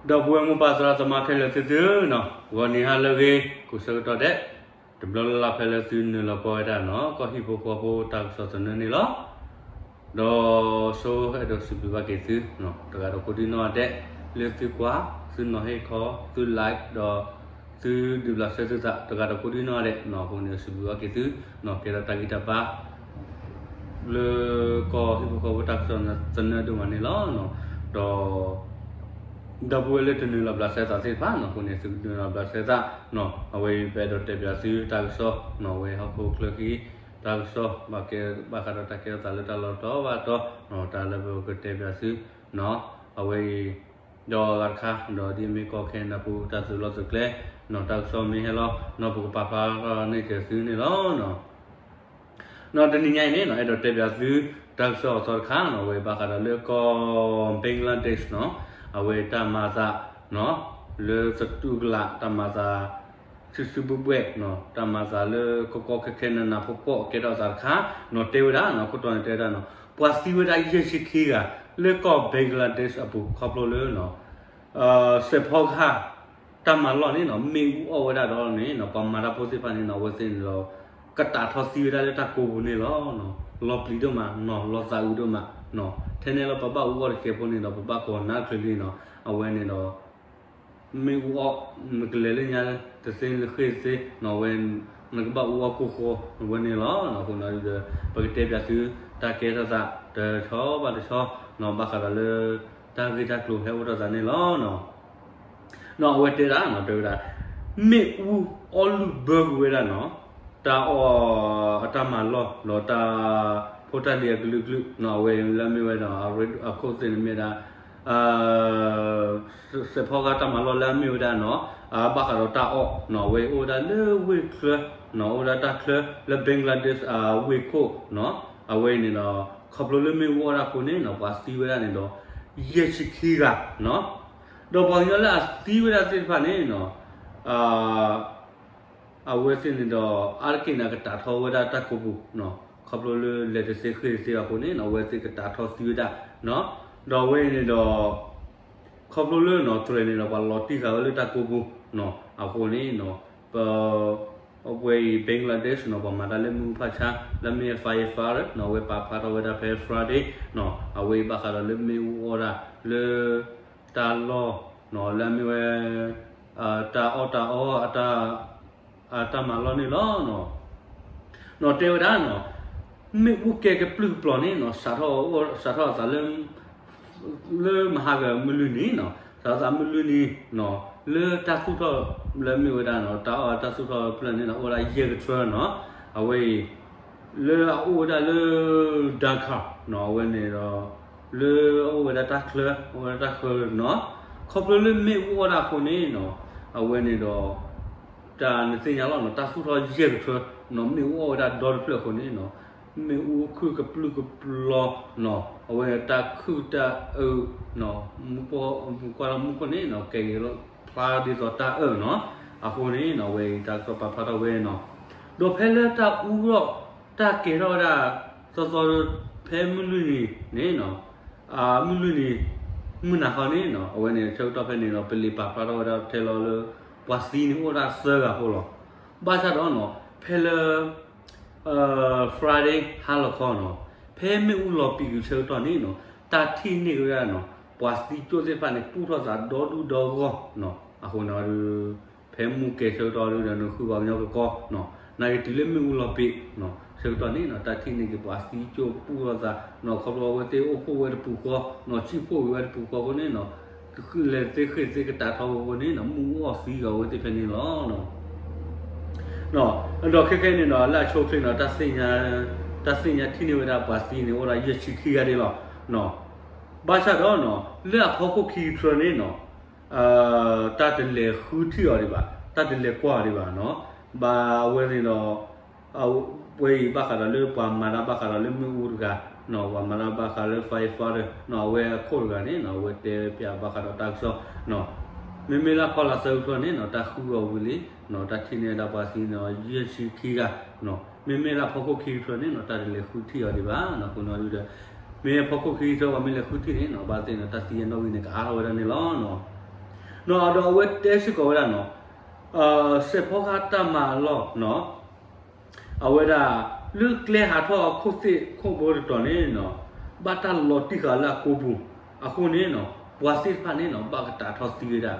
ဒီပုၢ်ဝဲၢ်မိၢ်ပၢ်သရၣ်သမါခဲလၢာ်သုသုနီၤ, ဂီၤနံၤဟါလၢအဂ့ၤ ကိးဆၢကတီၢ်ဒဲး, တဘျီလၢ်လၢ်ဖဲလၢသုနုာ်လီၤကွၢ်ဝဲဒၣ်နီၤ ကီၢ်ဟံၣ်ဖိဃီဖိတၢ်ကစီၣ်သနၢၣ်န့ၣ်လီၤ. ဒီးဆိအဲၣ်ဒိးစံးဘျုးဘၣ်က့ၤသု တဂၤဒီးကိးဒံနီၢ်ဂၤဒဲး လၢသုကွၢ်, သုနီၤဟ့ၣ်ခီ, သု like ဒီး သုဒုးဘျးစဲသုသး တဂၤဒီးကိးဒံနီၢ်ဂၤဒဲးနီၤ, အဃိန့ၣ်စံးဘျုးဘၣ်က့ၤသုနီၤ, ကဲထီၣ်တၢ်ဂံၢ်တၢ်ဘါ လၢကီၢ်ဟံၣ်ဖိဃီဖိတၢ်ကစီၣ်သနၢၣ်ဒိၣ်မးန့ၣ်လီၤ. ဒီး ဒီပုၢ်ဝဲၢ်လၢတနုာ်လီၤဘျးစဲသးသ့ၣ်တဖၣ်နီၤ, အဃိန့ၣ်သုကနုာ်လီၤဘျးစဲသးနီၤ, အဝဲအံၤပအဲၣ်ဒိးတဲဘၣ်သုတၢ်ကစီၣ်နီၤ, အဝဲဟီၣ်ခိၣ်ချၢဃံ တၢ်ကစီၣ် ဘၣ်ဃးဒီးတၢ်ကဲထီၣ်သးလၢတၢ်လီၢ်တတီဘၣ်တတီနီၤ, တၢ်လၢပကတဲဘၣ်သုနီၤ, အဝဲအံၤ ဒီးအဂၤတခါ ဒီးဒ်အမ့ၢ်ကီၢ်ခဲနဒၤပူၤ တၢ်သုးလီၢ်သုးကျဲနီၤ, တၢ်ကစီၣ်မ့ၢ်ဟဲလီၤနီၤ ပကပာ်ဖျါထီၣ်န့ၢ်က့ၤသုန့ၣ်လီၤ. နီၤတနံၤညါအံၤန့ၣ်နီၤ အဲၣ်ဒိးတဲဘၣ်သု တၢ်ကစီၣ်အသီတခါနီၤ, အဝဲဘၣ်ဃးဒီးလၢကီၢ် Bangladesh နီၤ, အဝဲတၢ်မၤသးနီၤ, လၢသတူၢ်ကလာ် တၢ်မၤသး စုစုဘှဲၣ်ဘှဲၣ်နီၤ, တၢ်မၤသးလၢကီကီခဲခဲနးနးဖှီၣ်ဖှီၣ်ကဲထီၣ်သးတခါနီၤ, တဲဝဲဒၣ်နီၤ, ခိၣ်တီန့ၣ်တဲဝဲဒၣ်နီၤ, ပှၤသံဝဲဒၣ်ယဲၢ်ဆံခံဂၤ လၢကီၢ် Bangladesh အပူၤ ခီဖျိလၢ စဲးဖီကဟၣ် တၢ်မၤလီၢ်န့ၣ်နီၤ မ့ၣ်အူအီၣ်ဝဲဒၣ်ဒီးန့ၣ်နီၤ, ပှၤမၤတၢ်ဖိသ့ၣ်တဖၣ်န့ၣ်နီၤ အဝဲသ့ၣ်န့ၣ်ဒီး ကတးထီသံဝဲဒၣ်လၢတၢ်ကိးပူၤန့ၣ်လီၤ. လီၤပျံၤဒိၣ်မးနီၤ, လီၤသးအုးဒိၣ်မးနီၤ, ထဲန့ၣ်လၢပဘၣ်အူအီၣ်တကဲးဖိန့ၣ်ဒီး ပဘၣ်ကိးနၢ်ချ့လံနီၤ, အဝဲန့ၣ်ဒီး မ့ၣ်အူအီၣ် နကလဲၤလၢညါတသ့လၢဃ့ၢ်တသ့နီၤ, အဝဲ နကဘၣ်အူအီၣ်ကိၢ်ဃီအဝဲန့ၣ်လီၤ. အဃိန့ၣ်ဒီး ပကတဲဘၣ်သု တၢ်ကဲထီၣ်သး တဆီဘၣ်တဆီနီၤ, ဘၣ်ဃးဒီးလၢ တၢ်ဂ့ၢ်တၢ်ကျိၤဟဲအိၣ်ထီၣ်သးန့ၣ်လီၤ. နီၤအဝဲတဲဒၣ်နီၤ တဲဝဲဒၣ် မ့ၣ်အူအီလုၢ်ဘၢကွံာ်ဝဲဒၣ်နီၤ, တၢ်အီၣ်အတၢ်မၤလီၢ်ဒီးတၢ်ဖိတၢ်လံၤအကလုာ်ကလုာ်နီၤ, အဝဲလၢအမ့ၢ်ဝဲဒီး အခိၣ်သ့ၣ်န့ၣ်မ့ၢ်ဒၣ် စဲးဖီကဟၣ်တၢ်မၤလီၢ်လၢအမ့ၢ်ဝဲဒၣ်နီၤ, ဘၣ်ဃးဒီးတၢ်အီၣ်နီၤ, အဝဲအိၣ်ဝဲဒၣ်လၢဝ့ၢ်ချၢနီၤ, အိၣ်ဝဲဒၣ်တၢ်ချၢလၢ Bangladesh အဝ့ၢ်ခိၣ်နီၤ, အဝဲအံၤန့ၣ်ဒီး ခီဖျိလၢမ့ၣ်အူအီၣ်တၢ်အဃိန့ၣ်နီၤ ပှၤသံဝဲဒၣ်န့ၣ်ဒီး ယဲၢ်ဆံခံဂၤနီၤ, ဒီးပှၤကညီလၢအသံဝဲဒၣ်သ့ၣ်တဖၣ်န့ၣ်နီၤ အဝဲသ့ၣ်န့ၣ်ဒီး အါတက့ၢ်န့ၣ် ကတးထီဝဲဒၣ်တၢ်ကိးပူၤနီၤ, ခီဖျိလၢလဲၤတသ့ဃ့ၢ်တသ့အဃိန့ၣ်နီၤ အဝဲသ့ၣ်ကတးထီသံဝဲဒၣ်နီၤ, ဒီးအဝဲအံၤန့ၣ်ဒီး ခီဖျိလၢနီၤ တြဲၤန့ၣ်ဒီး ပှၤလီၤတံၢ်ဃာ်ဝဲလၢတၢ်ကိးပူၤနီၤ, အဃိန့ၣ်နီၤ ပ အဝဲအံၤ Bangladesh နီၤ ပှၤမၤတၢ်လၢမ့ၣ်အူဖးဆါ လၢမ့ၢ် firefighter နီၤ အဝဲပာ်ဖျါထီၣ်ဝဲဒၣ်ဖဲ Friday နီၤ, အဝဲအံၤဘၣ်ဃးဒီးလၢမ့ၣ်အူအီၣ်ဒၣ်လၢ တၢ်လီၢ်နီၤ လၢအမ့ၢ်ဝဲ တၢ်အီၣ်တၢ်အီ အတၢ်မၤလီၢ်န့ၣ်လီၤ. နီၤတဲဝဲဒၣ်နီၤ မ့ၣ်အူကဲကပြုၢ်ကပြီၤန့ၣ်နီၤ စးထီၣ်အသးလၢ လၢမဟါကမုၢ်လွံၢ်နံၤနီၤ စးထီၣ်အသးမုၢ်လွံၢ်နံၤနီၤ လၢတၢ်သူၣ်ထီၣ်လၢမ့ၢ်ဝဲဒၣ်နီၤ တၢ်အီၣ်တၢ်သူၣ်ထီၣ်ဖျၢၣ်န့ၣ်နီၤ အိၣ်ဝဲဒၣ်ယဲၢ်ကထၢနီၤ အဝဲအံၤ လၢအအိၣ်ဝဲဒၣ်လၢ Dhaka နီၤ အဝဲန့ၣ်ဒီး လၢအအိၣ်ဝဲဒၣ်တၢ်ချၢ အိၣ်ဝဲဒၣ်တၢ်ချၢနီၤ ခီဖျိလၢမ့ၣ်အူအီၣ်ဒၣ်အဃိန့ၣ်နီၤ အဝဲန့ၣ်ဒီး တၢ်နသ့ၣ်ညါလီၤနီၤ တၢ်သူၣ်ထီၣ်ယဲၢ်ကထၢနီၤ မ့ၣ်အူအီၣ်ဝဲဒၣ်ဒီတဖျၢၣ်အဃိန့ၣ်နီၤ မ့ၣ်အူခုၣ်ကပြုၢ်ကပြီၤနီၤ အဝဲတၢ်ခုၣ်တၢ်အုးနီၤ မူကွၢ်ထီၣ်မူခိၣ်န့ၣ်နီၤ ကဲဂ့ၤဖျါဒ်သိးတၢ်အၢၣ်နီၤ အဃိန့ၣ်နီၤ အဝဲအံၤတၢ်ကစီၣ်ပာ်ဖျါထီၣ်ဝဲနီၤ ဒီးဖဲလၢတၢ်အူထီၣ် တၢ်ကဲထီၣ်ဝဲဒၣ် သီသီ ဖဲမုၢ်လွံၢ်နံၤန့ၣ်နီၤ မုၢ်လွံၢ်နံၤ မုၢ်နၤခီန့ၣ်နီၤ အဝဲန့ၣ်ဆၢကတီၢ်ဖဲန့ၣ်ဒီး ပလံာ်ပာ်ဖျါထီၣ်ဝဲဒၣ်ထဲလီၤလၢ ပှၤသံန့ၣ်အိၣ်ဒၣ်သၢဂၤဖိလီၤ. ဘၣ်ဆၣ်ဒီးနီၤ ဖဲလၢ Friday ဟါလီၤခီနီၤ ဖဲမ့ၣ်အူလီၤပံာ်ကွံာ်ဆၢကတီၢ်န့ၣ်နီၤ တၢ်ထံၣ်န့ၢ်က့ၤဝဲဒၣ်နီၤ ပှၤသံကၠိၣ်သ့ၣ်တဖၣ်န့ၣ် ပူၣ်ထီၣ်သးဒီဒူၣ်ဒီဂီၢ်နီၤ အဃိန့ၣ်ဒီး ဖဲမုၢ်ကဲဆၢကတီၢ်ဒီး နဃုပှၤကညီကကီနီၤ နာ်က့တုၤလၢမ့ၣ်အူလီၤပံာ်နီၤ ဆၢကတီၢ်န့ၣ်နီၤ တၢ်ထံၣ်န့ၢ်က့ၤပှၤသံကၠိၣ်ပူၣ်ထီၣ်သးနီၤ ခီဖျိအဝဲသ့ၣ်အိၣ်ဖှိၣ်ဝဲတပူၤဃီနီၤ စံၣ်ဖှိၣ်ဝဲတပူၤဃီအဃိန့ၣ်နီၤ လဲၤသ့ဃ့ၢ်သ့ကတးထီအဃိန့ၣ်နီၤ မ့ၣ်အူအီၣ်သံက့ၤအဝဲသ့ၣ်ဖဲန့ၣ်လီၤ. ဒီးခဲခဲန့ၣ်ဒီး လၢအဆိအချ့နီၤ တၢ်သ့ၣ်ညါထံၣ်န့ၢ်ဝဲဒၣ်ပှၤသံန့ၣ် အိၣ်ဒၣ်ယဲၢ်ဆံခံဂၤဒဲးလီၤ. ဘၣ်ဆၣ်ဒီးနီၤ လၢအဖီခိၣ်ခံကထၢန့ၣ်နီၤ တၢ်တလဲၤဃုထံၣ်အီၤဒံးဘၣ် တၢ်တလဲၤကွၢ်အီၤဒံးဘၣ်နီၤ ဘၣ်အဝဲန့ၣ်ဒီး ပှဲၤအံၤဘၣ်ဃးဒီးလၢပှၤမၤတၢ်ဘၣ်ဃးဒီးလၢမ့ၣ်အူတဂၤ ပှၤမၤတၢ်ဘၣ်ဃးလၢ firefighter နီၤ အဝဲအခိၣ်တဂၤန့ၣ်နီၤ အဝဲတဲပၠးဘၣ်ဃးဒီးတၢ်ကစီၣ်နီၤ မ့မ့ၢ်လၢဖီလာ်သၢကထၢန့ၣ်နီၤ တၢ်ဃုအီၤဝံၤလံနီၤ တၢ်ထံၣ်န့ၢ်ဝဲဒၣ်ပှၤသံန့ၣ် ယဲၢ်ဆံခံဂၤနီၤ မ့မ့ၢ်လၢအဖီခိၣ်ခံကထၢန့ၣ်နီၤ တၢ်တလဲၤဃုထံၣ်အီၤဒံးဘၣ်နီၤ အဃိန့ၣ်ဒီး မ့ၢ်အဖီခိၣ်ခံကထၢပှၤမ့ၢ်လဲၤဃုထံၣ်န့ၣ်နီၤ ဘၣ်သ့ၣ်နီၤ တၢ်သံအနီၣ်ဂံၢ်န့ၣ် ကအါထီၣ်ဝဲဒၣ်န့ၣ်လီၤ. ဒီးအဝဲတဲစ့ၢ်ကီးဝဲဒၣ်နီၤ, စဲးဖီကဟၣ်တၢ်မၤအလီၢ်နီၤ, အဝဲဒၣ် လၢကျဲဟးထီၣ်အခိၣ်သ့ၣ်ခိၣ်ဘိတတီၤန့ၣ်နီၤ, ဘၣ်တၢ်လီၤတံၢ်ဃာ်လၢအကိာ်ပူၤအဃိန့ၣ်နီၤ, ပှၤသ့ၣ်တဖၣ်န့ၣ်နီၤ ဘၣ်ကတးထီသံဝဲဒၣ်,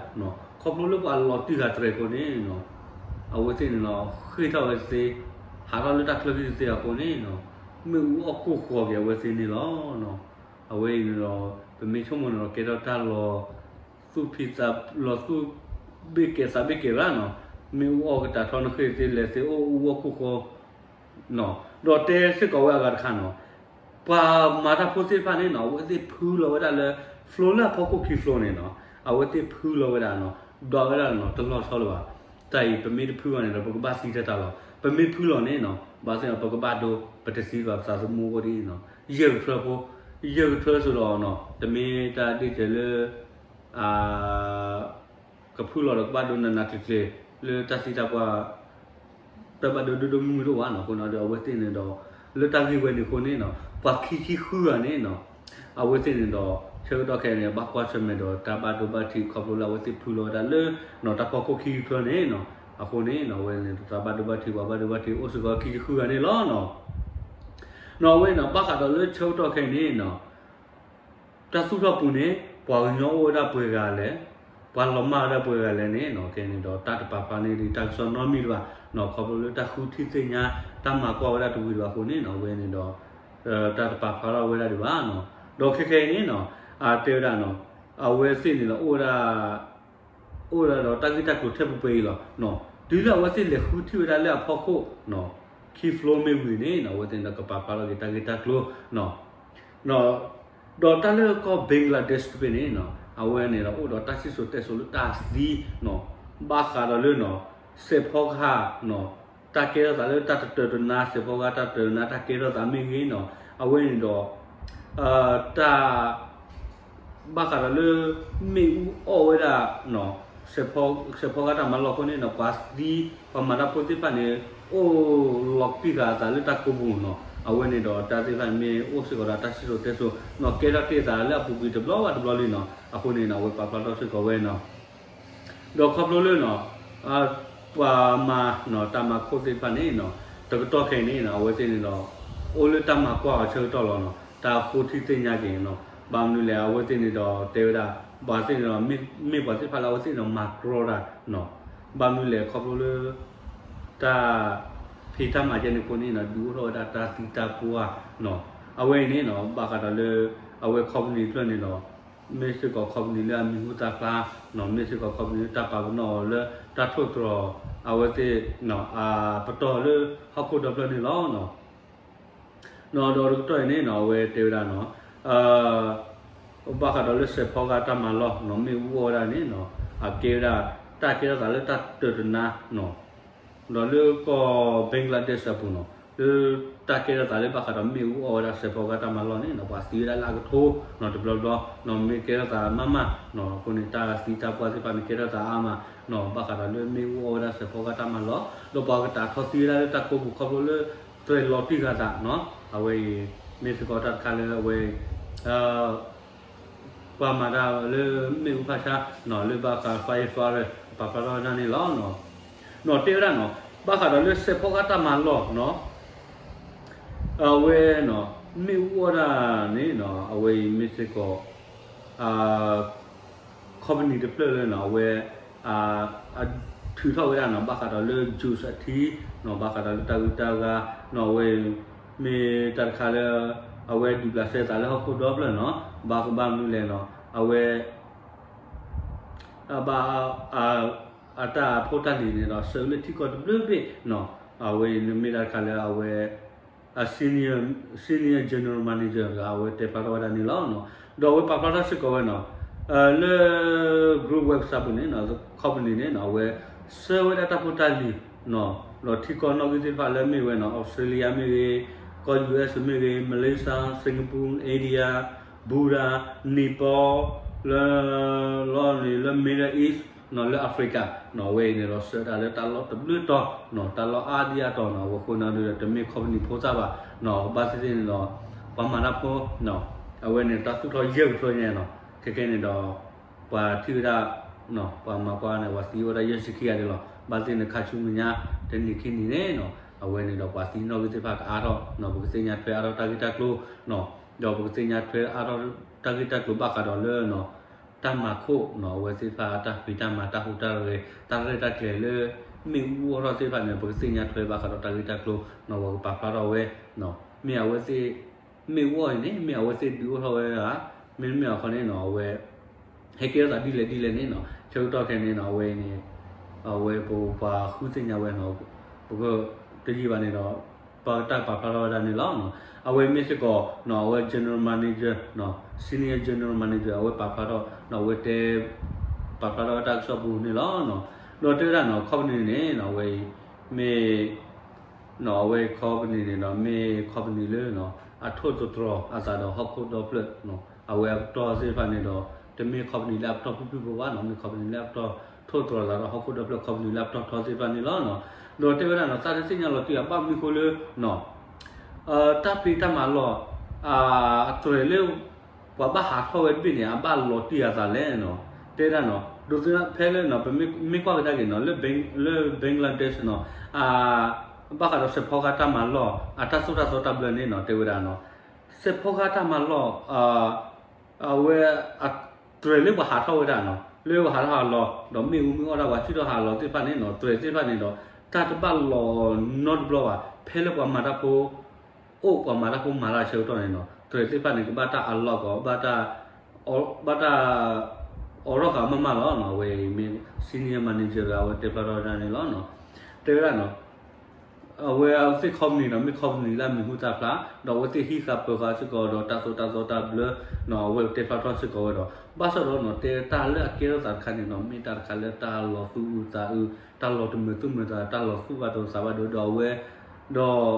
ခီဖျိလၢပှၤလီၤတံၢ်ဃာ်တြဲၤအဃိန့ၣ်နီၤ, အဝဲသ့ၣ်န့ၣ်နီၤ ဃ့ၢ်ထီၣ်ဝဲသ့, ဟးထီၣ်လၢတၢ်ချၢခံတသ့အဃိန့ၣ်နီၤ, မ့ၣ်အူအီၣ်ကိၢ်ဃီက့ၤအဝဲသ့ၣ်န့ၣ်လီၤ. အဝဲအံၤန့ၣ်ဒီး ပမ့ၢ်ဆိကမိၣ်န့ၣ်ဒီး ကဲထီၣ်တၢ်လီၤ သူၣ်ဖှံသး လီၤသူၣ်ဘ့ၣ်ကဲၤသးဘ့ၣ်ကဲၤဘၣ်နီၤ, မ့ၣ်အူအီၣ်ကတးထီနဃ့ၢ်သ့လဲၤသ့အိၣ်အူအီၣ်ကိၢ်ဃီ ဒီးတဲစ့ၢ်ကီးဝဲအဂၤတခါနီၤ, ပှၤမၤတၢ်ဖိသ့ၣ်တဖၣ်န့ၣ်နီၤ အဝဲသ့ၣ်ဖုလီၤဝဲဒၣ်လၢ floor လၢအဖီခိၣ်ခံ floor န့ၣ်နီၤ, အဝဲသ့ၣ်ဖုလီၤဝဲဒၣ်နီၤ, ဒွးဝဲဒၣ်နီၤ တလီၤဆီလၢၤဘၣ်. တၢ်အံၤပမ့ၢ်တဖုဘၣ်န့ၣ်ဒီး ပကဘၣ်သံတၢ်တၢ်လီၤ. ပမ့ၢ်ဖုလီၤန့ၣ်နီၤ ဘၣ်သ့ၣ်နီၤ ပကဘၣ်ဒိ ပတသံဘၣ်ပသးသမူအဃိဒ်အံၤနီၤ, ယဲၢ်ကထၢဖိ, ယဲၢ်ကထၢစိဒီးနီၤ တမ့ၢ်တၢ်ဒ့ၣ်တဲာ်လၢ ကဖုလီၤဒီးကဘၣ်ဒိနးနးကျံၤကျံၤ လၢတၢ်သံတၢ်ပှၢ် တၢ်ဘၣ်ဒိဒိၣ်ဒိၣ်မုၢ်မုၢ်တအိၣ်ဘၣ်နီၤ. အဃိန့ၣ်ဒီး အဝဲသ့ၣ်န့ၣ်ဒီး လၢတၢ်ဂ့ၢ်ဝဲန့ၣ်အဃိန့ၣ်နီၤ ပှၤခံဆံဃုဂၤန့ၣ်နီၤ အဝဲသ့ၣ်န့ၣ်ဒီး ဆၢကတီၢ်ခဲအံၤန့ၣ် ဘၣ်ကွၢ်ဆၢၣ်မဲာ်ဒီးတၢ်ဘၣ်ဒိဘၣ်ထံး ခီဖျိလၢအဝဲသ့ၣ်ဖုလီၤဝဲဒၣ်လၢ တၢ်ဖီခိၣ်ခံကထၢန့ၣ်နီၤ. အဃိန့ၣ်နီၤ အဝဲန့ၣ်ဒီး တၢ်ဘၣ်ဒိဘၣ်ထံး ပှၤဘၣ်ဒိဘၣ်ထံးအိၣ်စ့ၢ်ကီးခံဆံဃုဂၤန့ၣ်လီၤနီၤ. နီၤ အဝဲန့ၣ်နီၤ ဘၣ်ဃးဒီးလၢဆၢကတီၢ်ခဲအံၤန့ၣ်နီၤ တၢ်သူၣ်ထီၣ်ပူၤန့ၣ် ပှၤကညီအိၣ်ဝဲဒၣ်ပှဲၤဂၤလဲၣ်, ပှၤလီၤမၢ်ဝဲဒၣ်ပှဲၤဂၤလဲၣ်န့ၣ်နီၤ ခဲအံၤန့ၣ်ဒီး တၢ်တပာ်ဖျါန့ၢ်ဒံးတၢ်ကစီၣ်နီတမံၤဒံးဘၣ်နီၤ. ခီဖျိလၢတၢ်ဃုထံၣ်သ့ၣ်ညါ တၢ်မၤကွၢ်ဝဲဒၣ်တဝံၤဒံးဘၣ်အဃိန့ၣ်နီၤ အဝဲန့ၣ်ဒီး တၢ်တပာ်ဖျါထီၣ်ဝဲဒၣ်ဒံးဘၣ်နီၤ. ဒီးခဲခဲအံၤန့ၣ်နီၤ အတဲဝဲဒၣ်နီၤ အဝဲသ့ၣ်န့ၣ်ဒီး အိၣ်ဝဲဒၣ် အိၣ်ဝဲဒၣ်ဒီးတၢ်ဂ့ၢ်တၢ်ကျိၤထဲပှဲၤပှဲၤအံၤလီၤ. တုၤလၢအဝဲသ့ၣ်လဲၤဃုထံၣ်ဝဲဒၣ်လၢအဖီခိၣ် ခံ floor မ့ၢ်ဝံၤန့ၣ်နီၤ အဝဲသ့ၣ်န့ၣ်ဒီးကပာ်ဖျါထီၣ်က့ၤတၢ်ဂ့ၢ်တၢ်ကျိၤနီၤ. ဒီးတၢ်လၢကီၢ် Bangladesh တဘ့ၣ်န့ၣ်နီၤ အဝဲန့ၣ်ဒီးအိၣ်ဒီးတၢ်စံၣ်စိၤတဲစိၤလၢတၢ်သံနီၤ ဘၣ်ဃးဒီးလၢနီၤ စဲးဖီကဟၣ်နီၤ တၢ်ကဲထီၣ်သးလၢတၢ်တတၢာ်တနါ စဲးဖီကဟၣ်တၢ်တတၢာ်တနါ တၢ်ကဲထီၣ်သးမ့ၢ်ဂ့ၤနီၤ အဝဲန့ၣ်ဒီး တၢ် ဘၣ်ဃးဒီးလၢ မ့ၣ်အူအီၣ်ဝဲဒၣ် စဲးဖီကဟၣ်တၢ်မၤလီၢ်အဃိန့ၣ်နီၤ ပှၤသံ ပှၤမၤတၢ်ဖိသ့ၣ်တဖၣ်န့ၣ် အိၣ်လီၤတံၢ်ဃာ်အသးလၢတၢ်ကိာ်ပူၤနီၤ အဝဲန့ၣ်ဒီးတၢ်သ့ၣ်တဖၣ်န့ၣ်မ့ၢ်အိၣ်စ့ၢ်ကီးဒီးတၢ်စံၣ်စိၤတဲစိၤနီၤ ကဲထီၣ်တ့ၢ်အသးလၢအပူၤကွံာ်တဘျီဘၣ်တဘျီလံနီၤ အဃိန့ၣ်နီၤ အဝဲပာ်ဖျါထီၣ်စ့ၢ်ကီးဝဲနီၤ ဒီးခီဖျိလၢနီၤ ပှၤမၤနီၤ တၢ်မၤခိၣ်သ့ၣ်တဖၣ်န့ၣ်နီၤ တကတီၢ်ခဲအံၤန့ၣ်နီၤ အဝဲသ့ၣ်န့ၣ်ဒီး အိၣ်လၢတၢ်မၤကွၢ်အဆၢကတီၢ်လီၤနီၤ တၢ်ဃုထံၣ်သ့ၣ်ညါက့ၤနီၤ ဘၣ်မနုၤလဲၣ် အဝဲသ့ၣ်န့ၣ်ဒီးတဲဝဲဒၣ် ပှၤသ့ၣ်န့ၣ်ဒီး မ့ၢ်ပှၤသ့ၣ်တဖၣ်လၢအဝဲသ့ၣ်န့ၣ်ဒီးမၤကြီတၢ်နီၤ ဘၣ်မနုၤလဲၣ် ခီဖျိလၢ တၢ် ဖံးတၢ်မၤကဲန့ၣ်အဃိန့ၣ်နီၤ ဒုးအိၣ်ထီၣ်ဝဲဒၣ်တၢ်သံတၢ်ပှၢ်နီၤ အဝဲအံၤန့ၣ်နီၤ ဘၣ်ဃးဒီးလၢ အဝဲ company တဖျၢၣ်န့ၣ်ဒီး မ့ၢ်စ့ၢ်ကီး company လၢအမံၤဟူသၣ်ဖျါနီၤ မ့ၢ်စ့ၢ်ကီး company လၢတၢ်ပာ်ပနီၣ်အီၤလၢတၢ်ထိၣ်သတြီၤ အဝဲသ့ၣ် အပတီၢ်လၢဟီၣ်ခိၣ်ဒီဖျၢၣ်န့ၣ်လီၤနီၤ ဒီးတကတီၢ်အံၤန့ၣ်နီၤ အဝဲတဲဝဲဒၣ်နီၤ ဘၣ်ဃးဒီးလၢစဲးဖီကဟၣ်တၢ်မၤလီၢ်နီၤ မ့ၣ်အူအီၣ်ဝဲဒၣ်န့ၣ်နီၤ အကဲဝဲဒၣ် တၢ်ကဲထီၣ်သးလၢတၢ်တတၢာ်တနါနီၤ ဒီးလၢကီၢ် Bangladesh အပူၤနီၤ လၢတၢ်ကဲထီၣ်သးလၢဘၣ်ဃးဒီးမ့ၣ်အူအီၣ်ဝဲဒၣ်စဲးဖီကဟၣ်တၢ်မၤလီၢ်န့ၣ်နီၤ ပှၤသံဝဲဒၣ်လၢအကထိနီၤ တဘျီဘျီနီၤ မ့ၢ်ကဲထီၣ်သးမးမးနီၤ အဃိန့ၣ် တၢ်သံတၢ်ပှၢ်သ့ၣ်တဖၣ်န့ၣ် ကဲထီၣ်သးအါမးနီၤ ဘၣ်ဃးဒီးလၢမ့ၣ်အူအီၣ်ဝဲဒၣ်စဲးဖီကဟၣ်တၢ်မၤလီၢ် ဒီးပှၤကတးထီသံဝဲဒၣ်လၢတၢ်ကိာ်ပူၤခီဖျိလၢ တြဲၤလီၤတံၢ်ဃာ်သးနီၤ အဝဲအံၤ မ့ၢ်စ့ၢ်ကီးတၢ်တခါလၢအဝဲ ပှၤမၤတၢ်လၢမ့ၣ်အူဖးဆါနီၤ လၢဘၣ်ဃး firefighter ပာ်ဖျါထီၣ်ဝဲဒၣ်န့ၣ်လီၤ. နီၤတဲဝဲဒၣ်နီၤ ဘၣ်ဃးဒီးလၢစဲးဖီကဟၣ်တၢ်မၤလီၢ်နီၤ အဝဲနီၤ မ့ၣ်အူအီၣ်ဒၣ်န့ၣ်နီၤ အဝဲအံၤမ့ၢ်စ့ၢ်ကီး company တဖျၢၣ်လၢနီၤ အဝဲ ထုးထီၣ်ဝဲဒၣ်နီၤ ဘၣ်ဃးဒီးလၢ juice အထံနီၤ ဘၣ်ဃးဒီးလၢတၢ်ဂုၤတၢ်ဂၤနီၤ အဝဲ မ့ၢ်တၢ်တခါလၢ အဝဲဒုးဘျးစဲသးလၢဟီၣ်ခိၣ်ဒီဖျၢၣ်နီၤ ဘၣ်ကဘၣ်မနုၤလဲၣ်နီၤ အဝဲ အဘၣ် အတၢ်ဖိတၢ်လံၤန့ၣ်ဒီး ဆှၢလၢထံကီၢ်တဘျုးဘ့ၣ်နီၤ အဝဲအံၤမ့ၢ်တၢ်တခါလၢအဝဲ အ senior senior general manager တဂၤ အဝဲတဲဖျါထီၣ်ဝဲဒၣ်န့ၣ်လီၤ. ဒီးအဝဲပာ်ဖျါထီၣ်စ့ၢ်ကီးဝဲနီၤ လၢ group website ပူၤန့ၣ်နီၤ company န့ၣ်နီၤ အဝဲ ဆှၢဝဲဒၣ်တၢ်ဖိတၢ်လံၤနီၤ ဒီးထံကီၢ်နီၣ်ဂံၢ်သ့ၣ်တဖၣ်လၢမ့ၢ်ဝဲနီၤ Australia မ့ၢ်ဂ့ၤ ကီၢ် U S မ့ၢ်ဂ့ၤ Malaysia Singapore India Bhutan Nepal လၢ လီၤန့ၣ်လၢ Middle East နီၤ လၢ Africa နီၤ အဝဲအံၤန့ၣ်ဒီး ဆှၢတၢ်လၢတၢ်လီၢ်တဘျုးတီၤနီၤ တၢ်လီၢ်အါဒံအါတီၤနီၤ အဝဲဃိနီၤဒီး တမ့ၢ် company ဖိသၣ်ဘၣ်နီၤ ဘၣ်သ့ၣ်သ့ၣ်န့ၣ်ဒီး ပှၤမၤတၢ်ဖိနီၤ အဝဲန့ၣ် တၢ်သူၣ်ထီၣ်ယဲၢ်ကထၢညါနီၤ ခဲခဲန့ၣ်ဒီး ပှၤထံၣ်ဝဲဒၣ် ပှၤမၤကွၢ်န့ၣ် ပှၤသံအိၣ်ဝဲဒၣ်ယဲၢ်ဆံခံဂၤန့ၣ်လီၤ. ဘၣ်သ့ၣ်န့ၣ် ခါဆူမဲာ်ညါ တနံၤခံနံၤန့ၣ်နီၤ အဝဲန့ၣ်ဒီးပှၤသံနီၣ်ဂံၢ်သ့ၣ်တဖၣ်ကအါထီၣ်နီၤ ပကသ့ၣ်ညါထွဲအါထီၣ်တၢ်ဂ့ၢ်တၢ်ကျိၤနီၤ ဒီးပကသ့ၣ်ညါထွဲအါထီၣ်တၢ်ဂ့ၢ်တၢ်ကျိၤဘၣ်ဃးဒီးလၢနီၤ တၢ်မၤခိၣ်နီၤ အဝဲသ့ၣ်တဖၣ်တၢ်ဖံးတၢ်မၤ တၢ်ဟူးတၢ်ဂဲၤ တၢ်ရဲၣ်တၢ်ကျဲၤလၢ မ့ၣ်အူအီၣ်ထီၣ်သ့ၣ်တဖၣ်န့ၣ် ပကသ့ၣ်ညါထွဲဘၣ်ဃးဒီးတၢ်ဂ့ၢ်တၢ်ကျိၤနီၤ ပှၤကပာ်ဖျါထီၣ်ဝဲ မ့ၢ်အဝဲသ့ၣ် မ့ၣ်အူအီၣ်အံၤန့ၣ် မ့ၢ်အဝဲသ့ၣ်ဒုးအိၣ်ထီၣ်ဝဲဒၣ် မ့တမ့ၢ်အခီန့ၣ်နီၤ အဝဲ ဟဲကဲထီၣ်သးဒ်လဲၣ်ဒ်လဲၣ်န့ၣ်နီၤ ဆၢကတီၢ်ခဲအံၤန့ၣ်နီၤ အဝဲအံၤန့ၣ် အဝဲပပှၤဃုသ့ၣ်ညါဝဲနီၤ ပကတယံာ်ဘၣ်န့ၣ်ဒီး ပတၢ်ပာ်ဖျါထီၣ်ဝဲဒၣ်န့ၣ်လီၤ. အဝဲမ့ၢ်စ့ၢ်ကီးနီၤ အဝဲ general manager နီၤ senior general manager အဝဲပာ်ဖျါထီၣ်နီၤ အဝဲတဲ ပာ်ဖျါထီၣ်ဝဲတၢ်ကစီၣ်ပူၤန့ၣ်လီၤ. ဒီးတဲဝဲဒၣ်နီၤ company န့ၣ်နီၤ အဝဲအံၤ မ့ၢ် နီၤ အဝဲ company န့ၣ်နီၤ မ့ၢ် company လၢနီၤ အထိၣ်သတြီၤအသးဒီးဟီၣ်ခိၣ်ဒီဖျၢၣ်နီၤ အဝဲအပတီၢ်သ့ၣ်တဖၣ်န့ၣ်ဒီး တမ့ၢ် company လၢအပတီၢ်ဖုၣ်ဖုၣ်ဖိဘၣ်နီၤ မ့ၢ် company လၢအပတီၢ်ထိၣ်သတြီၤအသးဒီးဟီၣ်ခိၣ်ဒီဖျၢၣ် company လၢအပတီၢ်ထီသ့ၣ်တဖၣ်န့ၣ်လီၤ. ဒီးတဲဝဲဒၣ်နီၤ သးတသ့ၣ်ညါလီၤတံၢ်အဘၣ်မနုၤဃိလၢနီၤ တၢ်ဖံးတၢ်မၤလီၢ် အတြဲၤလၢ ပှၤဘၣ်ဟးထီၣ်ဝဲတဘ့ၣ်န့ၣ် အဘၣ်လီၤတံၢ်အသးလဲၣ်နီၤ တဲဒၣ်နီၤ ဒိးသန့ၤဖဲလၢနီၤ ပမ့ၢ်ကွၢ်ကဒါက့ၤနီၤ လၢ Bangladesh နီၤ ဘၣ်ဃးဒီးစဲးဖီကဟၣ်တၢ်မၤလီၢ် အတၢ်သိၣ်တၢ်သီတၢ်ဘျၢန့ၣ်နီၤ တဲဝဲဒၣ်နီၤ စဲးဖီကဟၣ်တၢ်မၤလီၢ် အဝဲ အတြဲၤလၢပှၤဟးထီၣ်ဝဲဒၣ်နီၤ လၢပှၤဟးထီၣ်ဟးလီၤ ဒီးမ့ၣ်အူမ့ၢ်အီၣ်ဒၣ်ပှၤဆူၣ်ထီၣ်ဟးလီၤသ့ၣ်တဖၣ်န့ၣ်နီၤ တြဲၤသ့ၣ်တဖၣ်န့ၣ်ဒီး တၢ်တဘၣ်လီၤနီတဘျီဘၣ် ဖဲလၢပှၤမၤတၢ်ဖိ အိၣ်ပှၤမၤတၢ်ဖိမၤတၢ်ဆၢကတီၢ်န့ၣ်နီၤ တြဲၤသ့ၣ်တဖၣ်န့ၣ် ကဘၣ်တၢ်အလီၢ်ကီး ဘၣ်တၢ် ဘၣ်တၢ် အိးထီၣ်ဃာ်မးမးလီၤနီၤ အဝဲအံၤမ့ၢ် senior manager အဝဲတဲဖျါထီၣ်ဝဲဒၣ်န့ၣ်လီၤ. တဲဝဲဒၣ်နီၤ အဝဲအဝဲသ့ၣ် company နီၤ မ့ၢ် company လၢအမံၤဟူသၣ်ဖျါ ဒီးအဝဲသ့ၣ်ဟံးဃာ်ပၢၤဃာ်စ့ၢ်ကီးဒီးတၢ်သိၣ်တၢ်သီတၢ်ဘျၢနီၤ အဝဲတဲဖျါထီၣ်စ့ၢ်ကီးဝဲဒီး ဘၣ်ဆၣ်ဒီးနီၤ တဲတၢ်လၢအကဲထီၣ်သးတခါန့ၣ်နီၤ မ့ၢ်တၢ်တခါလၢတၢ်လီၤသူၣ်အုးသးအုး တၢ်လီၤတမုာ်သူၣ်မုာ်သး တၢ်လီၤသူၣ်ဘၣ်ဒိသးဘၣ်ဒိ ဒီးအဝဲ ဒီး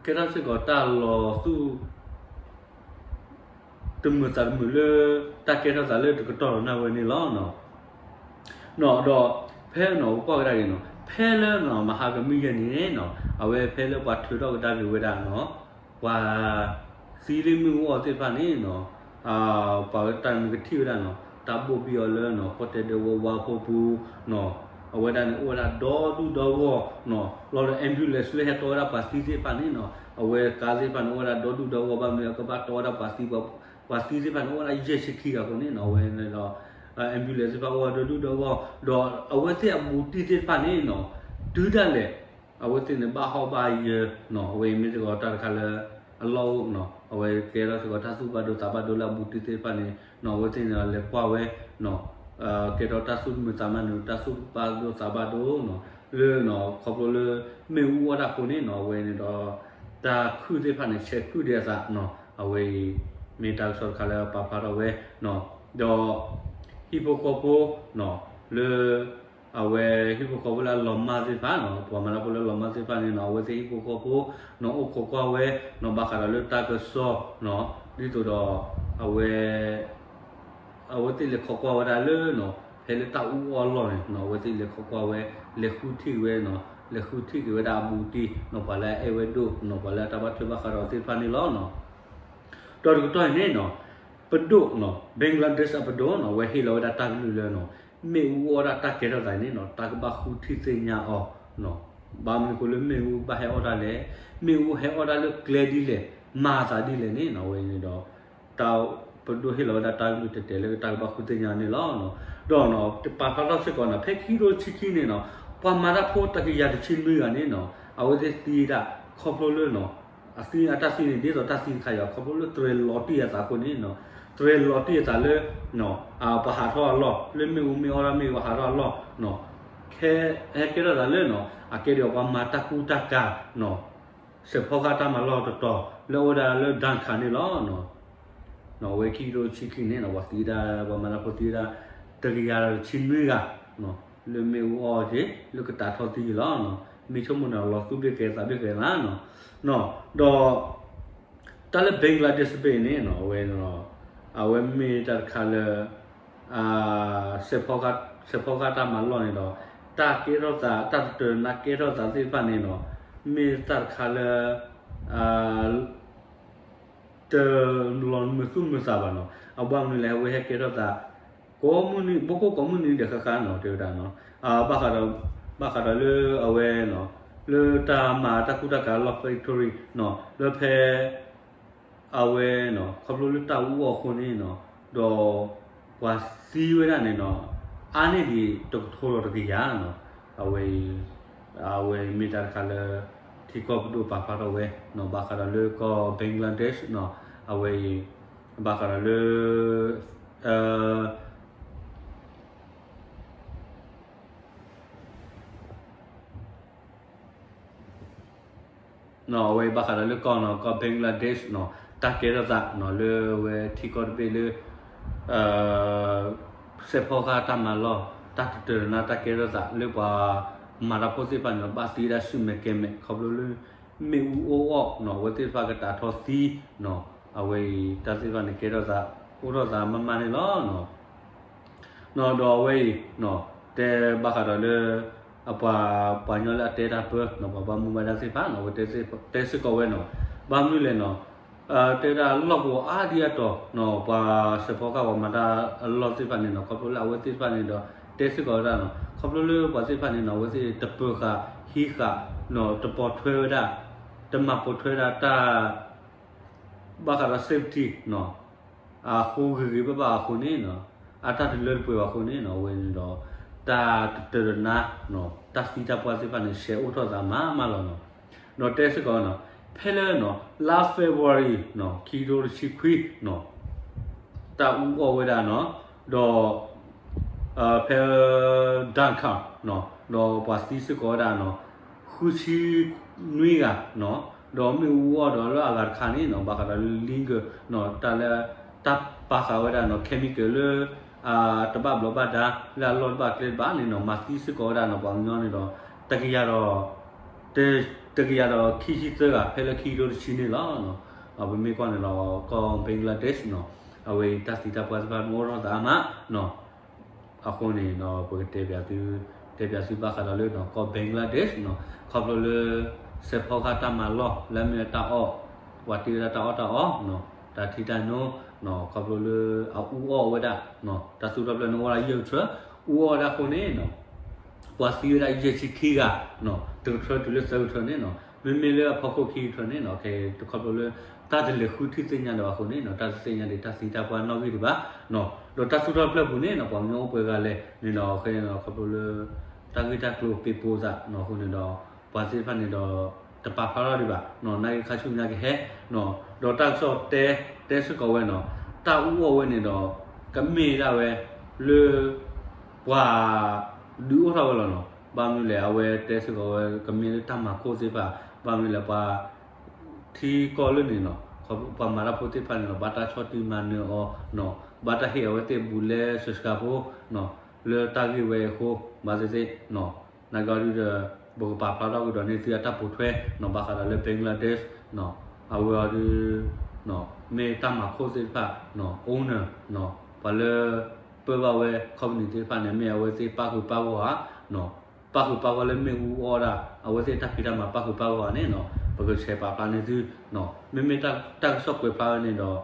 ကဲထီၣ်စ့ၢ်ကီးတၢ်လီၤသူၣ် တမုာ်သးတမုာ်လၢ တၢ်ကဲထီၣ်သးလၢတကတီၢ်လီၤနၢ်ဝဲန့ၣ်လီၤ. ဒီး ဖဲနီၤ ပကွၢ်ကဒါက့ၤနီၤ ဖဲလၢနီၤ မဟါကမုၢ်ယဲၢ်န့ၣ်နီၤ အဝဲဖဲလၢပှၤထုးထီၣ်ကဒါက့ၤဝဲဒၣ်နီၤ ပှၤသံလၢမ့ၣ်အူအီၣ်သ့ၣ်တဖၣ်န့ၣ်နီၤ ပှၤတၢ်မုၢ်ကထံၣ်ဝဲဒၣ်နီၤ တၢ်ဘိၣ်ဘံၣ်အီၤလၢနီၤ ကီၢ်တဲၣ်ဒဲဝီဝါဖိပူၤနီၤ အဝဲဒၣ်န့ၣ် အိၣ်ဝဲဒၣ်ဒီဒူၣ်ဒီဂီၢ်နီၤ လီၤလၢ ambulance လၢဟဲတီဝဲဒၣ်ပှၤသံသ့ၣ်တဖၣ်န့ၣ်နီၤ အဝဲကါသ့ၣ်တဖၣ်န့ၣ် အိၣ်ဝဲဒၣ်ဒီဒူၣ်ဒီဂီၢ် ဘၣ်မနုၤ အကဘၣ်တီဝဲဒၣ်ပှၤသံ ပှၤသံသ့ၣ်တဖၣ်န့ၣ် အိၣ်ဝဲဒၣ်ယဲၢ်ဆံခံဂၤအဃိန့ၣ်နီၤ အဝဲန့ၣ်ဒီး ambulance သ့ၣ်တဖၣ်အိၣ်ဝဲဒီဒူၣ်ဒီဂီၢ် ဒီးအဝဲသ့ၣ်အဘူးတံၢ်သ့ၣ်တဖၣ်န့ၣ်နီၤ တုၤဒၣ်လဲာ် အဝဲသ့ၣ်န့ၣ် ဘၣ်ဟီၣ်ဘၣ်ယၢၤနီၤ အဝဲအံၤမ့ၢ်စ့ၢ်ကီးတၢ်တခါလၢ အလီၢ်အိၣ်နီၤ အဝဲကဲထီၣ်စ့ၢ်ကီးတၢ်သူၣ်ဘၣ်ဒိသးဘၣ်ဒိလၢအဘူးတံၢ်သ့ၣ်တဖၣ်န့ၣ်နီၤ အဝဲသ့ၣ်န့ၣ်လဲၤကွၢ်ဝဲနီၤ ကဲထီၣ်တၢ်သူၣ်တမုာ်သးမုာ် တၢ်သူၣ်ဘၣ်ဒိသးဘၣ်ဒိနီၤ လၢနီၤ ခီဖျိလၢ မ့ၣ်အူအီၣ်တၢ်အဃိန့ၣ်နီၤ အဝဲန့ၣ်ဒီး တၢ်ခုၣ်သ့ၣ်တဖၣ်န့ၣ် ဆဲးခုၣ်ဒံးအသးနီၤ အဝဲအံၤ မ့ၢ်တၢ်ကစီၣ်တခါလၢပာ်ဖျါထီၣ်ဝဲနီၤ ဒီး ဟံၣ်ဖိဃီဖိနီၤ လၢ အဝဲဟံၣ်ဖိဃီဖိလၢအလီၤမၢ်သ့ၣ်တဖၣ်နီၤ ပှၤမၤတၢ်ဖိလၢအလီၤမၢ်သ့ၣ်တဖၣ်န့ၣ်နီၤ အဝဲသ့ၣ်ဟံၣ်ဖိဃီဖိနီၤ အိၣ်ခိးကွၢ်ဝဲနီၤ ဘၣ်ဃးဒီးလၢတၢ်ကစီၣ်နီၤ ဒ်သိးဒီး အဝဲ အဝဲသ့ၣ်လဲၤခိးကွၢ်ဝဲဒၣ်လၢနီၤ ဖဲလၢတၢ်အူအီၣ်အလီၢ်န့ၣ်နီၤ အဝဲသ့ၣ်လဲၤခိးကွၢ်ဝဲ လဲၤဃုထံၣ်ဝဲနီၤ လဲၤဃုထံၣ်က့ၤဝဲဒၣ်အဘူးတံၢ်နီၤ ပှၤလၢအအဲၣ်ဝဲဒိၣ်နီၤ ပှၤလၢအတၢ်ဘၣ်ထွဲဘၣ်ဃးဒီးသ့ၣ်တဖၣ်န့ၣ်လီၤနီၤ ဒီးတကတီၢ်အံၤန့ၣ်နီၤ ပဒိၣ်နီၤ Bangladesh အပဒိၣ်နီၤ အဝဲဟ့ၣ်လီၤဝဲဒၣ်တၢ်ကလုၢ်လၢနီၤ မ့ၣ်အူအီၣ်ဒၣ်တၢ်ကဲထီၣ်သးန့ၣ်နီၤ တၢ်ကဘၣ်ဃုထံၣ်သ့ၣ်ညါအီၤနီၤ ဘၣ်မနုၤအဃိလၢမ့ၣ်အူဘၣ်ဟဲအီၣ်တၢ်လဲၣ်, မ့ၣ်အူဟဲအီၣ်တၢ်လၢကျဲဒ်လဲၣ်, မၤအသးဒ်လဲၣ်န့ၣ်နီၤ အဝဲန့ၣ်ဒီး တၢ်ပဒိၣ်ဟ့ၣ်လီၤဝဲဒၣ်တၢ်ကလုၢ်တဲာ်တဲာ်လၢတၢ်ကဘၣ်ဃုသ့ၣ်ညါန့ၣ်လီၤ. ဒီးနီၤ တပာ်ဖျါထီၣ်စ့ၢ်ကီးနီၤ ဖဲခံကထိဆံခံန့ၣ်နီၤ ပှၤမၤတၢ်ဖိတကယၤတဆံနွံဂၤန့ၣ်နီၤ အဝဲသ့ၣ်သံဒၣ်ခီဖျိလၢနီၤ အသံအတၢ်သံန့ၣ် ဒ်သိးတၢ်သံတခါအံၤ ခီဖျိလၢတြဲၤလီၤတံၢ်အသးအဃိန့ၣ်နီၤ တြဲၤလီၤတံၢ်အသးလၢ ပှၤဟးထီၣ်အလီၢ် လၢမ့ၣ်အူမ့ၢ်အီၣ်ဒၣ်မ့ၣ်အူဟးထီၣ်အလီၢ်နီၤ ဟဲကဲထီၣ်သးလၢနီၤ အကဲဒ်အံၤပှၤမၤတၢ်ကူတၢ်ကၤနီၤ စဲးဖီကဟၣ်တၢ်မၤလီၢ်တတီၤ လၢအအိၣ်ဝဲဒၣ်လၢ Dhaka န့ၣ်လီၤ. အဝဲခံကထိဆံခံန့ၣ်နီၤ ပှၤသံဒၣ် ပှၤမၤတၢ်ဖိသံဒၣ် တကယၤဒီးတဆံနွံဂၤ လၢမ့ၣ်အူအီၣ်က့ၤ လၢကတးထီသံက့ၤလီၤ. မ့ၢ်ဆိကမိၣ်န့ၣ် လီၤသူၣ်ဘ့ၣ်ကဲသးဘ့ၣ်ကဲလီၤနီၤ ဒီး တၢ်လၢ Bangladesh တဘ့ၣ်န့ၣ်နီၤ အဝဲ အဝဲမ့ၢ်တၢ်တခါလၢ စဲးဖီကဟၣ်တၢ်မၤလီၢ်န့ၣ်ဒီး တၢ်ကဲထီၣ်သး တၢ်တတၢာ်နာ်ကဲထီၣ်သးသ့ၣ်တဖၣ်န့ၣ်နီၤ မ့ၢ်တၢ်တခါလၢ တလီၤမုာ်သူၣ်မုာ်သးဘၣ်နီၤ အဘၣ်မနုၤလဲၣ် အဝဲဟဲကဲထီၣ်သး ကိးမုၢ်နံၤ ဘိခိၣ်ကိးမုၢ်နံၤဒီးဃၣ်ဃၣ်နီၤ တဲဝဲဒၣ်နီၤ, ဘၣ်ဃးဒီး ဘၣ်ဃးဒီးလၢအဝဲနီၤ လၢတၢ်မၤတၢ်ကူတၢ်ကၤလီၢ် victory နီၤ လၢဖဲ အဝဲနီၤ ခီဖျိလၢတၢ်အူအီၣ်အဃိန့ၣ်နီၤ ဒီးပှၤသံဝဲဒၣ်န့ၣ်နီၤ အါန့ၢ်ဒံးတကထိဒီးတကယၤနီၤ, အဝဲအံၤ အဝဲအံၤမ့ၢ်တၢ်တခါလၢ ထံကီၢ်ပဒိၣ်ပာ်ဖျါထီၣ်ဝဲနီၤ ဘၣ်ဃးဒီးလၢကီၢ် Bangladesh နီၤ, အဝဲအံၤ ဘၣ်ဃးဒီးလၢ အဝဲအံၤဘၣ်ဃးဒီးလၢကီၢ်နီၤ ကီၢ် Bangladesh နီၤ တၢ်ကဲထီၣ်သးနီၤ လၢအဝဲထံကီၢ်တဘ့ၣ်လၢ စဲးဖီကဟၣ်တၢ်မၤလီၢ် တၢ်တတၢၢ်တနါ တၢ်ကဲထီၣ်သးလၢပှၤမၤတၢ်ဖိသ့ၣ်တဖၣ်န့ၣ် ဘၣ်သံဝဲဒၣ်ဆူၣ်မဲာ်ကဲမဲာ် ခီဖျိလၢ မ့ၣ်အူအီၣ်အီၣ်နီၤ အဝဲသ့ၣ်တဖၣ်ကတးထီသံနီၤ, အဝဲအံၤတၢ်သ့ၣ်တဖၣ်န့ၣ် ကဲထီၣ်သး အိၣ်ထီၣ်သးမးမးန့ၣ်လီၤ. နီၤ ဒီးအဝဲအံၤ တဲဘၣ်ဃးဒီးလၢ အပှၤ ပှၤကညီလၢအတဲတၢ်ပၢနီၤ ပှၤဘၣ်မူဘၣ်ဒါသ့ၣ်တဖၣ်နီၤ အဝဲတဲစ့ၢ်ကီးဝဲနီၤ, ဘၣ်မနုၤလဲၣ်နီၤ တဲဝဲဒၣ်လီၢ်ကဝီၤအါဒံအါတီၤနီၤ ပှၤစဲးဖီကဟၣ်ပှၤမၤတၢ်အလီၢ်သ့ၣ်တဖၣ်န့ၣ်နီၤ ခီဖျိလၢအဝဲသ့ၣ်တဖၣ်န့ၣ်ဒီး တဲစ့ၢ်ကီးဝဲဒၣ်နီၤ ခီဖျိလၢပှၤသ့ၣ်တဖၣ်န့ၣ်နီၤ အဝဲသ့ၣ်တပၢၤဃာ်ဟံးဃာ်နီၤ တပိာ်ထွဲဝဲဒၣ် တမၤပိာ်ထွဲဝဲဒၣ်တၢ် ဘၣ်ဃးဒီး safety နီၤ အဃိဂ့ၤဂ့ၤဘၣ်ဘၣ်အဃိန့ၣ်နီၤ အတၢ်တလၢတပှဲၤဘၣ်အဃိန့ၣ်နီၤ အဝဲန့ၣ်ဒီး တၢ်တတၢၢ်တနါနီၤ တၢ်သံတၢ်ပှၢ်သ့ၣ်တဖၣ်န့ၣ် ဆဲးအိၣ်ထီၣ်သးမးမးလီၤနီၤ. ဒီးတဲစ့ၢ်ကီးနီၤ ဖဲလၢနီၤ လါ February နီၤ ခံကထိတဆံခွံနီၤ တၢ်အူအီၣ်ဝဲဒၣ်နီၤ ဒီး ဖဲ Dhaka နီၤ ဒီးပှၤသံစ့ၢ်ကီးဝဲဒၣ်နီၤ ဃုဆံနွံဂၤနီၤ ဒီးမ့ၣ်အူအီၣ်ဒီးလၢအဂၤတခါန့ၣ်နီၤ ဘၣ်ဃးဒီးလၢ linger နီၤ တၢ်လၢ တၢ်ပာ်ဃာ်ဝဲဒၣ်နီၤ chemical လၢ တဘၣ်ဘျီးဘၣ်ဒါ လၢအလီၢ်တဘၣ်ကျဲတဘၣ်န့ၣ်နီၤ မၤသံစ့ၢ်ကီးဝဲဒၣ်နီၤ ပှၤကညီန့ၣ်ဒီး တကယၤဒီး တကယၤဒီးခံဆံသၢဂၤ ဖဲလၢခံကထိတဆံန့ၣ်လီၤ. ပမ့ၢ်ကွၢ်န့ၣ်ဒီး ကီၢ် Bangladesh နီၤ အဝဲတၢ်သံတၢ်ပှၢ်သ့ၣ်တဖၣ်န့ၣ်အိၣ်ထီၣ်သးအါမးနီၤ အဃိန့ၣ်ဒီး ပကတဲပၠးသု တဲပၠးသုဘၣ်ဃးဒီးလၢနီၤ ကီၢ် Bangladesh နီၤ ခီဖျိလၢ စဲးဖီကဟၣ်တၢ်မၤလီၢ် လၢအမ့ၢ်တၢ်အီၣ် ပှၤတ့ဝဲဒၣ်တၢ်အီၣ်တၢ်အီနီၤ တၢ်ထံတၢ်နိနီၤ ခီဖျိလၢအအူအီၣ်ဝဲဒၣ်နီၤ တၢ်သူၣ်ထီၣ်ဖျၢၣ်န့ၣ်အိၣ်ဝဲဒၣ်ယဲၢ်ကထၢ အူအီၣ်ဝဲဒၣ်အဃိန့ၣ်နီၤ ပှၤသံဝဲဒၣ်ယဲၢ်ဆံခံဂၤနီၤ တကထၢတုၤလၢသၢကထၢန့ၣ်နီၤ မ့မ့ၢ်လၢအဖီခိၣ်ခံကထၢန့ၣ်နီၤ ခဲတခီဖျိလၢ တၢ်တလဲၤဃုထံၣ်သ့ၣ်ညါဒီးအဃိန့ၣ်နီၤ တၢ်တသ့ၣ်ညါဒံးတၢ်သံတၢ်ပှၢ်နီၣ်ဂံၢ်ဒံးဘၣ်နီၤ ဒီးတၢ်သူၣ်ထီၣ်ဖျၢၣ်ပူၤန့ၣ်နီၤ ပှၤကညီအိၣ်ပှဲၤဂၤလဲၣ်န့ၣ်နီၤ ခဲအံၤနီၤ ခီဖျိလၢ တၢ်ဂ့ၢ်တၢ်ကျိၤပ့ၤပိာ်သးနီၤ အဃိန့ၣ်ဒီး ပှၤသ့ၣ်တဖၣ်န့ၣ်ဒီး တပာ်ဖျါထီၣ်ဒံးဘၣ်နီၤ နာ်က့ခါဆူညါကဟဲနီၤ ဒီးတၢ်ကစီၣ်တဲ တဲစ့ၢ်ကီးဝဲနီၤ တၢ်အူအီၣ်ဝဲန့ၣ်ဒီး ကမ့ၢ်ဒၣ်ဝဲလၢ ပှၤ ဒုးအိၣ်ထီၣ်ဝဲလီၤနီၤ ဘၣ်မနုၤလဲၣ် အဝဲတဲစ့ၢ်ကီးဝဲ ကမ့ၢ်လၢတၢ်မၤခိၣ်သ့ၣ်တဖၣ် ဘၣ်မနုၤလဲၣ် ပှၤ ထံကီၢ်လၢန့ၣ်နီၤ ပှၤမၤတၢ်ဖိသ့ၣ်တဖၣ်န့ၣ်နီၤ ဘၣ်တၢ်ဆီၣ်တံၢ်မၤနၢၤအီၤနီၤ ဘၣ်တၢ်ဟ့ၣ်အဝဲသ့ၣ်ဘူးလဲ စှၤစှၤဖိနီၤ လၢတၢ်ဂ့ၢ်ဝဲအဃိ ဘၣ်သ့ၣ်သ့ၣ်နီၤ နာ်က့အီၤဒုဒီး ပကပာ်ဖျါထီၣ်ကဒီးန့ၢ်သုအတၢ်ပိာ်ထွဲနီၤ ဘၣ်ဃးဒီးလၢ Bangladesh နီၤ အဝဲအီၤဒု မ့ၢ်တၢ်မၤခိၣ်သ့ၣ်တဖၣ်နီၤ owner နီၤ ပှၤလၢ ပၢဘၣ်ဝဲ company သ့ၣ်တဖၣ်န့ၣ် မ့ၢ်အဝဲသ့ၣ်ပၣ်ဃုာ်ပၣ်ဂီၢ်ဧါနီၤ ပၣ်ဃုာ်ပၣ်ဂီၢ်လၢမ့ၣ်အူအီၣ်ဒၣ် အဝဲသ့ၣ်တၢ်ဖံးတၢ်မၤပၣ်ဃုာ်ပၣ်ဂီၢ်ဧါန့ၣ်နီၤ ပကဆဲးပာ်ဖျါန့ၢ်သုနီၤ မ့မ့ၢ်တၢ်ကစီၣ်ကွဲးဖျါဝဲန့ၣ်ဒီး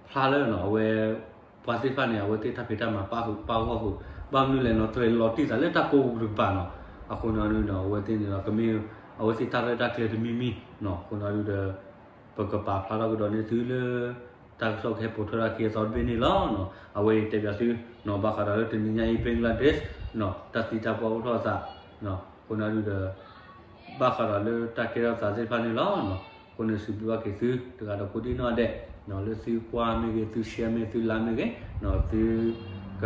ဖျါလၢနီၤ အဝဲ ပှၤသ့ၣ်တဖၣ်န့ၣ် အဝဲသ့ၣ်တၢ်ဖံးတၢ်မၤပၣ်ဃုာ်ပၣ်ဂီၢ်ဃုာ် ဘၣ်မနုၤလဲၣ်နီၤ တြဲၤလီၤတံၢ်သးလၢတၢ်ကိးပူၤတကပၤနီၤ အဃိန့ၣ်ဒုဒီး အဝဲသ့ၣ်န့ၣ်ဒီး ကမ့ၢ် အဝဲသ့ၣ်တၢ်ရဲၣ်တၢ်ကျဲၤတမံၤမံၤနီၤ အဃိန့ၣ်ဒုဒီး ပကပာ်ဖျါထီၣ်ကဒီးန့ၢ်သုလၢ တၢ်ကစီၣ်ကဟဲပိာ်ထွဲထီၣ်ခံအသီတဘ့ၣ်န့ၣ်လီၤနီၤ အဝဲအံၤတဲပၠးသုနီၤ ဘၣ်ဃးဒီးလၢတနံၤညါအံၤ Bangladesh နီၤ တၢ်သံတၢ်ပှၢ်အိၣ်ထီၣ်အသးနီၤ အဃိန့ၣ်ဒုဒီး ဘၣ်ဃးဒီးလၢတၢ်ကဲထီၣ်သးသ့ၣ်တဖၣ်န့ၣ်လီၤနီၤ အဃိန့ၣ်စံးဘျုးဘၣ်က့ၤသု တဂၤဒီးကိးဒံနီၢ်ဒဲးနီၤ လၢသုကွၢ်မ့ၢ်ဂ့ၤ သု share မ့ၢ်ဂ့ၤ သု like မ့ၢ်ဂ့ၤနီၤ သု က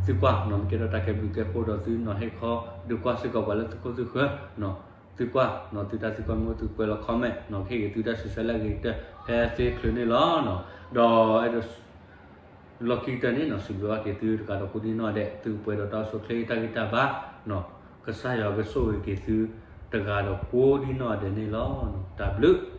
သုကွၢ်နီၤ မ့ၢ်ကဲထီၣ်တၢ်ကဲဘျုးကဲဖှိၣ်ဒီးသုနီၤ ဟ့ၣ်ခီဒုးကွၢ်စ့ၢ်ကီးပှၤလၢသုခိၣ်သုဃၢၤနီၤ သုကွၢ်နီၤ သုတၢ်သံကွၢ်မ့ၢ်အိၣ်သုကွဲးလီၤ comment နီၤ ကဟ့ၣ်ဂ့ၤသုတၢ်စံးဆၢလၢအဂ့ၤကတၢၢ်ဖဲသ့ချုးန့ၣ်လီၤနီၤ ဒီးအဲၣ်ဒိး လီၢ်ခံကတၢၢ်န့ၣ်နီၤ စံးဘျုးဘၣ်က့ၤသုတဂၤဒီးကိးဒံနီၢ်ဒဲး သုကပှဲၤဒီးတၢ်အိၣ်ဆူၣ်အိၣ်ချ့တၢ်ဂံၢ်တၢ်ဘါနီၤ ကစၢ်ယွၤကဆိၣ်ဂ့ၤက့ၤသုတဂၤဒီးကိးဒံနီၢ်ဒဲးန့ၣ်လီၤ. တၢ်ဘျုး